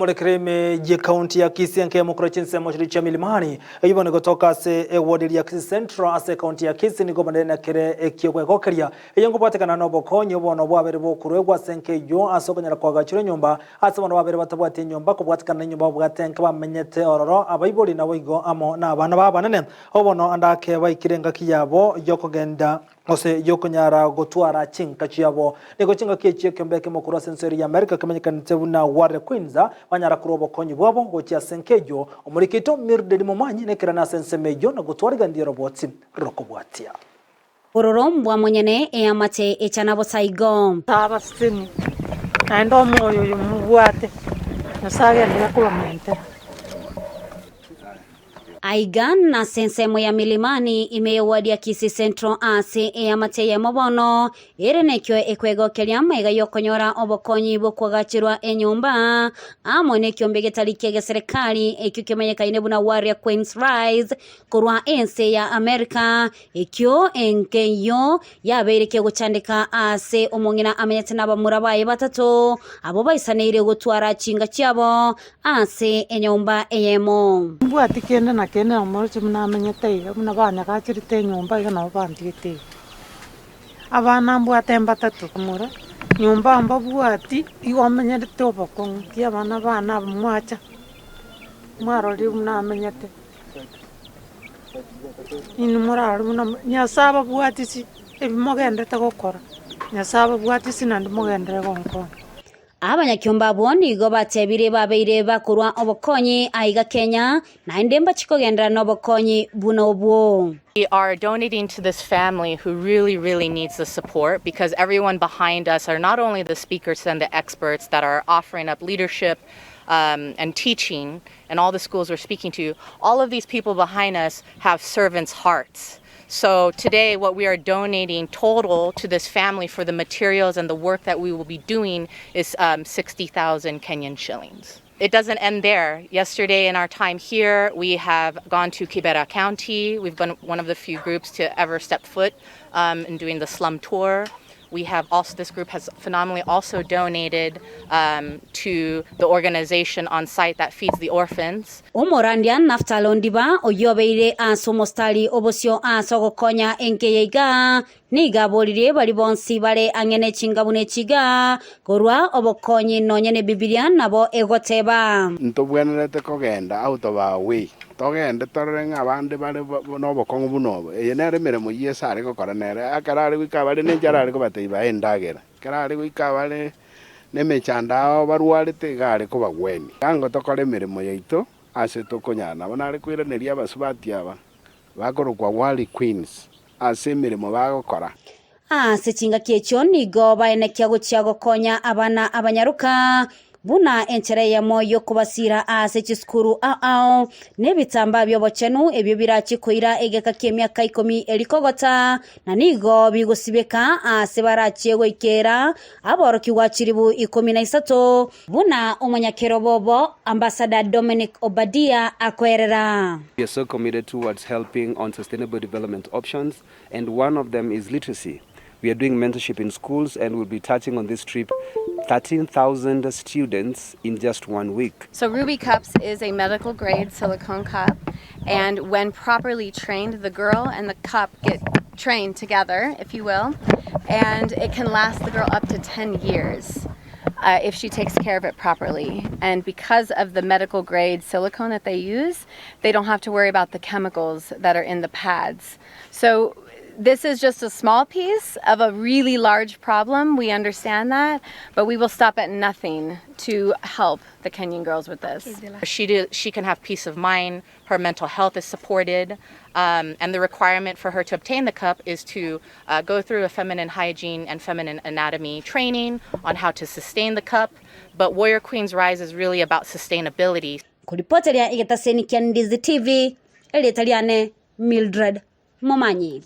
Morekere ime y'Ekaunti ya Kisii enkemo korwa chinsemo chiria chia Milimani, eyio bono egotoka ase eward eria ya Kisii Central ase ekaunti ya Kisii nigo bonene na kere eki'ogwegokeria. Eyio nkobwatekana nobokonyi obono bwabere bokoruegwa ase enka eyio ase okonyara koagachera enyomba ase bono babere batabwati enyomba kobwatekana nenyomba babwate enka bamenyete ororo abaibori naboigo amo nabana b'abanene. Abwo bono ande ake baikire engaki yabo yokogenda gose y'okonyara gotwara chinka chiabo. Nigo chingaki echi ekeombe ekemo korwa ase ense eria y'Amerika kemanyekanete buna Warrior Queens banyara korwa obokonyi bwabo gochia ase enka eyio. Omoriki oito Mildred Momanyi nekerana ase ensemo eyio na gotwariganirie oroboti rokobwatia. Bororo mbwa monyene eamate echana bosa igo. Abaseseni, naende omoyo oyo mobwate, Nyasae agenderere kobamentera. Aiga nase ensemo ya Milimani, ime y'eward ya Kisii Central ase eamate eyemo bono ere nekio ekwegokeria amaiga y'okonyora obokonyi bw'okoagacherwa enyomba amo nekiombe getari ki'egeserekari ekio kemanyekaine buna Warrior Queens Rise korwa ense ya America Ekio enkeiyo yabeire kegochandeka aase omong'ina amenyete nabamura baye batato, abwo baisaneire gotwara chinga chiabo ase enyomba eyemo. Timbwati kende na kende namoroche buna amenyete iga, buna banyagacherete enyomba iga nabo bantigete iga. Abana mbwate mbatato bamura, nyomba mbabwati, igo omenyerete obokong'u, ki abana bane aba mwacha, mwarorire buna amenyete. Inwe morarore buna Nyasae ababwatisi ebi mogenderete gokora, Nyasae ababwatisi naende mogenderere gonkonya. Abanyakiombe abwo nigo batebire babeire bakorwa obokonyi aiga Kenya, naende mbachie kogenderera nobokonyi buna obwo. We are donating to this family who really, really needs the support because everyone behind us are not only the speakers and the experts that are offering up leadership and teaching and all the schools we're speaking to, all of these people behind us have servants' hearts. So today what we are donating total to this family for the materials and the work that we will be doing is 60,000 Kenyan shillings. It doesn't end there. Yesterday in our time here, we have gone to Kibera County. We've been one of the few groups to ever step foot in doing the slum tour. We have also, this group has phenomenally also donated to the organization on site that feeds the orphans. Omorandia Naftali Ondiba, oyio obeire ase omositari obosio ase ogokonya enka eye iga, nigo aboririe baria bonsi bare ang'e ne chingabu ne chiga korwa obokonyi nonye n'Ebibilia nabo egoteba. Ntobwenerete kogenda out of our way, togende torore ng'a abande bare nobokong'u buna obo. Eye nere emeremo Yeso are gokora nere. Ekero are goika abare nenchara are kobatebia bae endagera, ekero are goika abare nemechando ao barwarete iga are kobagwenia. Igango tokore emeremo yaito ase tokonyara. Nabo nare koiraneria abasubati aba bakorokwa World Queens ase emeremo bagokora. Ase chingaki echio nigo baenekia gochia gokonya abana abanyaroka, buna enchera eyemo y'okobasiira ase chisukuru ao ao, na ebitambaa bi'obochenu ebio birachie koira egeka ki'emiaka ikomi erikogota, na nigo bigosibeka aase barachie goikera aborokigwa chilifu ikomi na isato, buna omonyakerobo obo Ambassador Dominic Obadia akoerera. We are so committed towards helping on sustainable development options and one of them is literacy. We are doing mentorship in schools and we'll be touching on this trip 13,000 students in just one week. So Ruby Cups is a medical grade silicone cup, and when properly trained, the girl and the cup get trained together, if you will, and it can last the girl up to 10 years. Uh, if she takes care of it properly. And because of the medical grade silicone that they use, they don't have to worry about the chemicals that are in the pads. So this is just a small piece of a really large problem. We understand that, but we will stop at nothing to help the Kenyan girls with this. She, do, she can have peace of mind, her mental health is supported, um, and the requirement for her to obtain the cup is to uh, go through a feminine hygiene and feminine anatomy training on how to sustain the cup. But Warrior Queens Rise is really about sustainability. Koripoteria egetaseni kia Ndizi TV, erieta riane Mildred Momanyi.